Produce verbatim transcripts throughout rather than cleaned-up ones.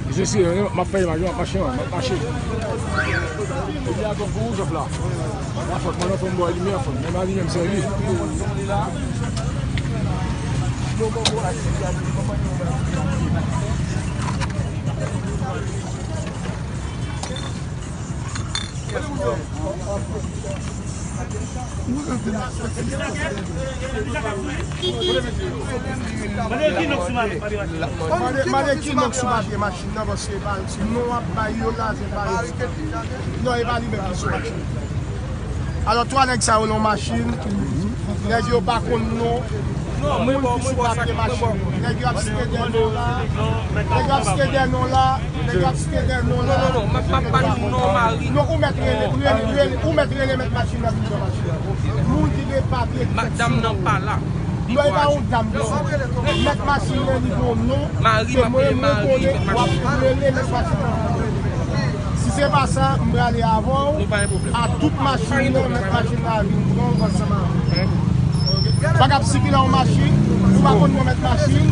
Mesye, si, m ap fè imaj, m ap mache, m ap mache. Epi a gòp pou wouzòf la. La fòk mwen nan fòm bò limyè, fòk mwen mari menm sèvi. Mande, mande ki nonm sou papye machin nan, paske e pa non w ap bay yo la, se pa yo. Non, e pa li menm ki sou machin. Alò, twa nèg sa yo nan machin, nèg yo pa konn non moun ki sou papye machin. Nèg yo ap site dè non la, nèg yo ap site dè non la. Nèg ap site dè non la. Non, non, non, m ap, m ap ba nou non mari. Non, ou mèt rele, rele, rele, ou mèt rele mèt machin nan vin pran machin nan. Moun ki gen papye ki fèk sou non. Dam nan pa la. Non, e pa yon dam, non. Mèt machin nan, li gen yon non. Mari, m ap rele mari, mèt machin nan. W ap rele mèt machin nan. Si se pa sa, m prale avè w. Nou pa gen pwoblèm. A tout machin nan, mèt machin nan vin pran w ansanm avè w. Sa k ap sikile yon machin, ou pa konn non mèt machin,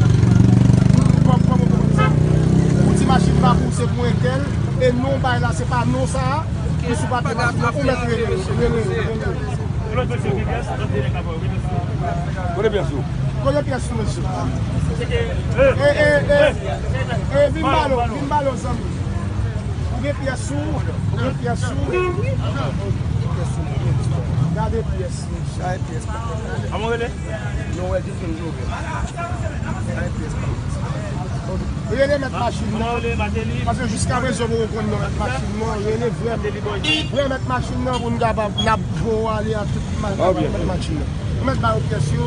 kòm, kòm ou konn sa. Ou di machin pa pou ou, se pou entèl, e non bay la, se pa non sa a, ki sou papye machin nan, ou mèt rele, rele, rele. Kote pyès ou? Kote pyès ou, mesye? E, e, e, e, vin ba l, vin ba l, zanmi. Ou gen pyès ou, ou gen pyès ou. Gade pyès, mesye. Gade pyès. Kòman w rele? Non, wè, jis vin jove. Rele mèt machin nan. Paske jiskaprezan, poko konn non mèt machin nan. Rele vrè, vrè mèt machin nan pou n kapab, n ap voye ale a tout ma-, mèt machin nan. Ou mèt ba yo pyès yo.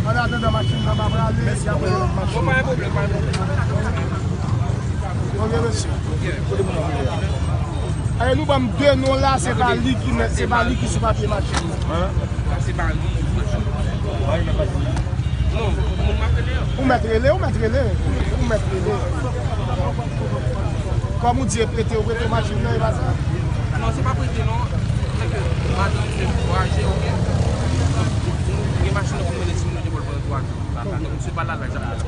An atandan machin nan pa prale, y ap rele mèt machin nan. Ok, mesye. Ayo, nou ban m de non la, se pa li ki mèt, se pa li ki sou papye machin nan. Sa se pa li. Non, moun m ap rele an. Ou mèt rele, ou mèt rele, ou mèt rele. Kòm ou di e prete, ou prete machin nan, e pa sa? Non, se pa prete non. Se ke madanm se vwaje, ok? Gen machin nan pou mennen timoun yo lekòl pandan twa jou. Misye pa la, la, l ap fè.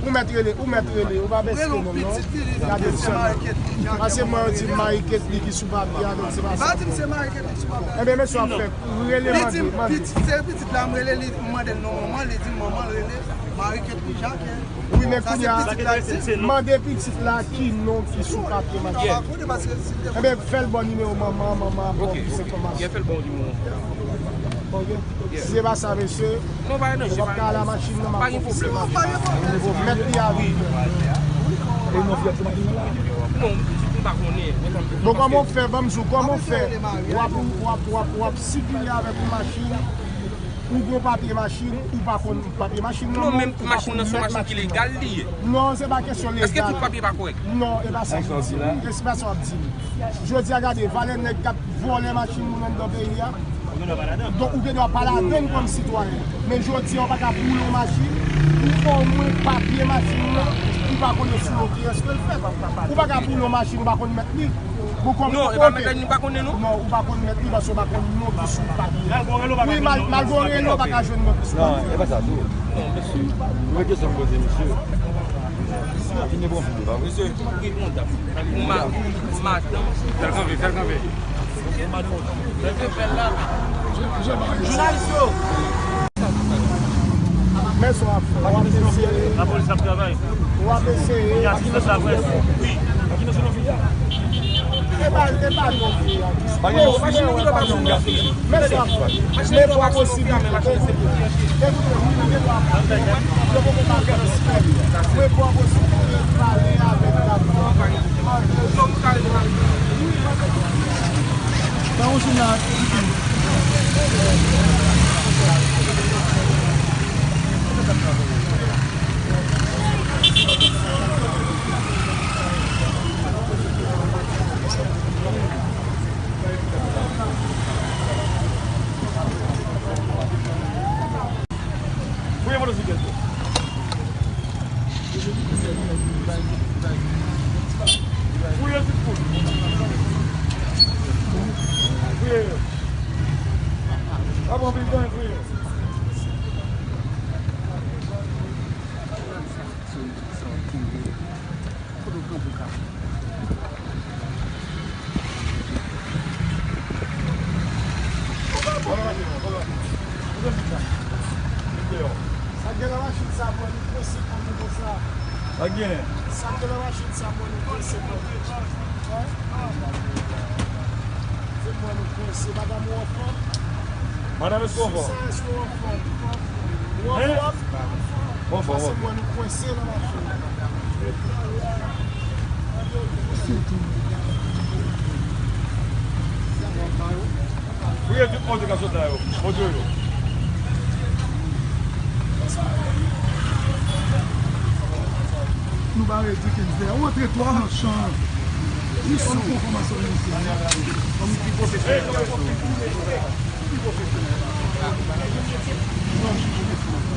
Ou mèt rele, ou mèt rele, ou pa bese non, non. Gade sa. Pase mwen, yo di Marie Ketly ki sou papye a, donk se pa sa. Pa di m se Marie Ketly ki sou papye a. Ebyen, mesye ap fè, rele mande, mande. Li di m pitit, se pitit la, m rele li, m mande l non manman, li di m manman rele Marie Ketly Jacques. Wi, men kounye a, mande pitit la ki non ki sou papye machin. Ebyen, fè l ba w nimewo manman, manman ap ba w plis enfòmasyon. Ok, fè l ba w nimewo. Ok. Si se pa sa, mesye, ou p ap ka al a machin nan, m ap konfisye machin nan. Mèt li a wi. Bon, kòman w fè, ban m di w, kòman w fè? W ap, w ap, w ap, w ap sikile avèk yon machin, ou gon papye machin, ou pa konn papye machin nan, non, men machin nan se yon machin ki legal li ye. Non, se pa kesyon legal. Èske tout papye pa kòrèk? Non, e pa sa w ap di m. E se pa sa w ap di m. Jodi a, gade, valè nèg k ap vòlè machin moun anndan peyi a. Donk, ou gen dwa pa ladann kòm sitwayen. Men jodi a, ou pa ka boule yon machin, ou fè omwen papye machin nan, ou pa konnen sou non kiyès ke l fèt. Ou pa ka boule yon machin, ou pa konn mèt li. Bon, kòm... Non, e pa mèt li, nou pa konnen non. Non, ou pa konn mèt li, paske ou pa konn non ki sou papye. Wi, mal, malgre w rele, ou pa ka jwenn non ki sou papye. Non, e pa sa tou. Non, mesye. Ou gen kesyon pou poze misye. Fini bon fini. Mesye, ou gen kontak. Ou ma-, ou madanm. Fè l kanpe, fè l kanpe. Jounalis yo. Men sa w ap fè, w ap eseye. Lapolis ap travay. W ap eseye. Gen asistans laprès. Wi. E pa, e pa non fi a. Pa gen non fi. Machin nan pa sou non fi. Men sa w ap fè. Men pou posibilite. Ekoute, wi, nou gen dwa. Yo poko pa fè respè. Men pou posibilite pale avèk dam nan. Fouye motosiklèt yo. Fouye tout moun. Fouye yo. Pa pran pil tan, fouye yo. Sa k gen? Sa k gen nan machin sa, mwen, nou kwense, mwen. Hein? Se mwen, nou kwense. Madanm ou anfòm? Madanm, èske w anfòm? Sa, èske w anfòm? Ou anfòm? Hein? Ou anfòm, ou anfòm. Pase mwen, nou kwense nan machin. Priye tout moun ki ka sot la yo. Montre yo. Nou bare dikenn fè. Ou antre twa machan. Li sou konfòmasyon misye. Kòm ki pwofesyonèl.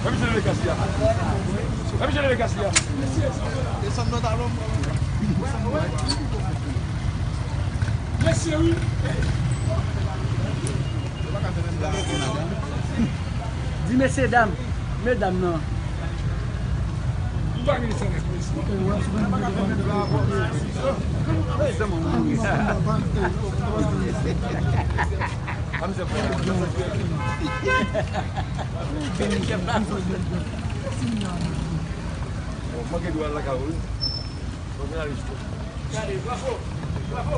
Mwen misye leve kas li a. Mwen misye leve kas li a. Desann pantalon mwen. Mesye wi. Di mesye dam, medam nan. Manke dwa lakay ou wi. Bon, jounalis tou. Gade, bravo! Bravo!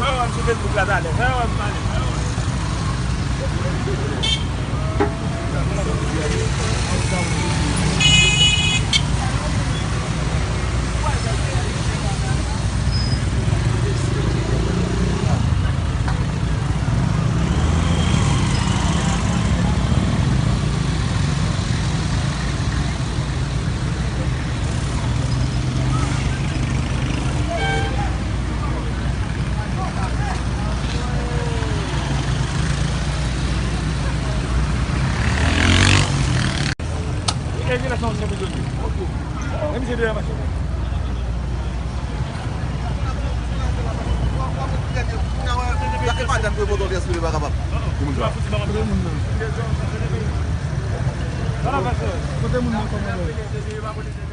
Fè wè m sou Facebook la talè. Fè wè m pale. Kote moun nan? Kote moun nan kòmandan?